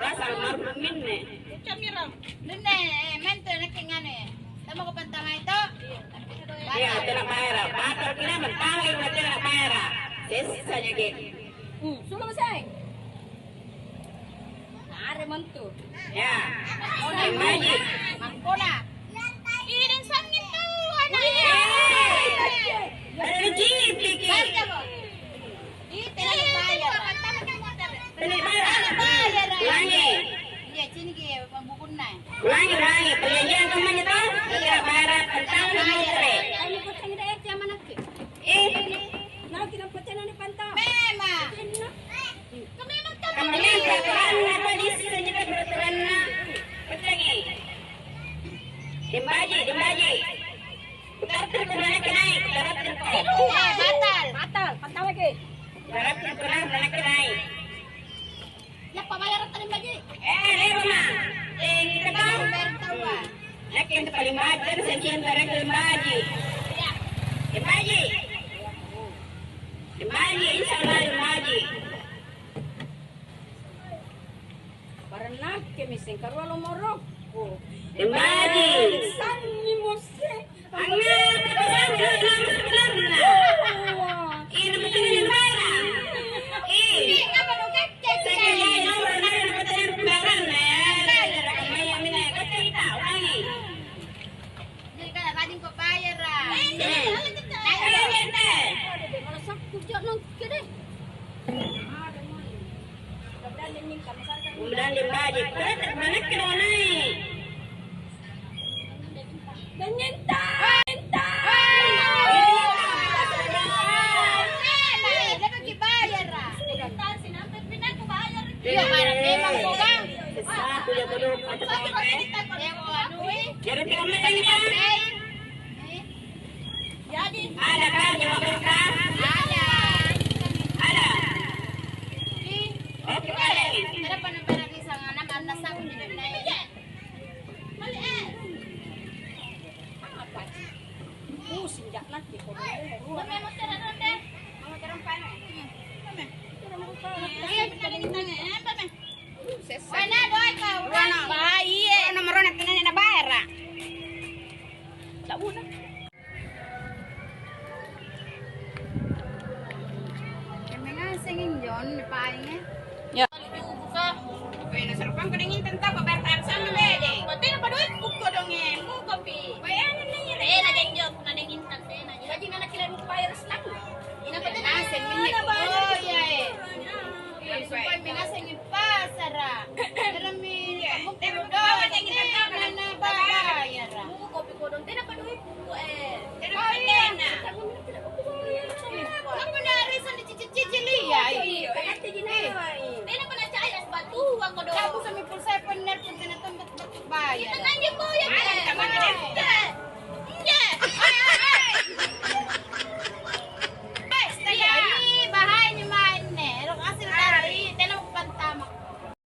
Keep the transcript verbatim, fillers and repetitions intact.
Rasa almarhum minne. Ucap mirang. Nunne, eh, mente nakke ngane. Tama ko pantamai to? Iya, tena bayara. Batal kina mentang yang tena bayara. Sessa jage. Hmm, sulang sai. Are mantu. Ya. Mangkona. Mangkona. Ih, dan sangit tuh anaknya. Rezeki. Ih, tena bayar. Tena bayar. Tena bayar. Ulangi. Iya, cini ki pembukunna. Ulangi, ulangi. Perjanjian kamu itu tidak bayar tentang motre. Kamu kucing deh, zaman aku. Eh, naung tidak percaya nih pantau. Memang. Kamunnang peraturanna apa disseng peraturanna? Paccangi. Dembaji, dembaji. Kutartiri ko manakki nai', kutartiri ko. Eh, batal. Batal, batal lagi. Kutartiri ko manakki nai'. Yappa bayar tadi baji. Eh, lewat ma. Eh, kita tahu. Bayar tahu, ah. Nakke intu paling baji, saya cinta nakke paling baji. Paling baji. Paling baji, insya Allah paling baji. Barang nakke misseng karua lomorokku. Paling baji. Sanni musse. Angngapa kusampe nomor benerna? Ina betul nomorna. Ih. Apa lo kecek? Saya nomor benerna betul nomorna. Kaya mina kecek tahu lagi. Jadi kan rajin kok bayar, ah. Ini. Ayo, ente. Kalau sakit, jangan nongke deh. Kemudian dia baji, "Kuretek manakki nawa nai'?" Menyinta! Menyinta! Iya, bayar memang, Bang. Sesat, ya, bodoh. Jadi, tidak menang, ya. Jadi? Ada kan jawab kita? Ada. Ada. Oke, balik. Kenapa nampak bisa nganam atas aku tidak naik? Apa? Pusing jak nanti kau. Mama mau cerita deh. Mama cerita apa? Ayo, kita lagi tanya, eh, apa, Meh? Anu paenga? Ya. Buka. Pena serpang kedingin tentang apa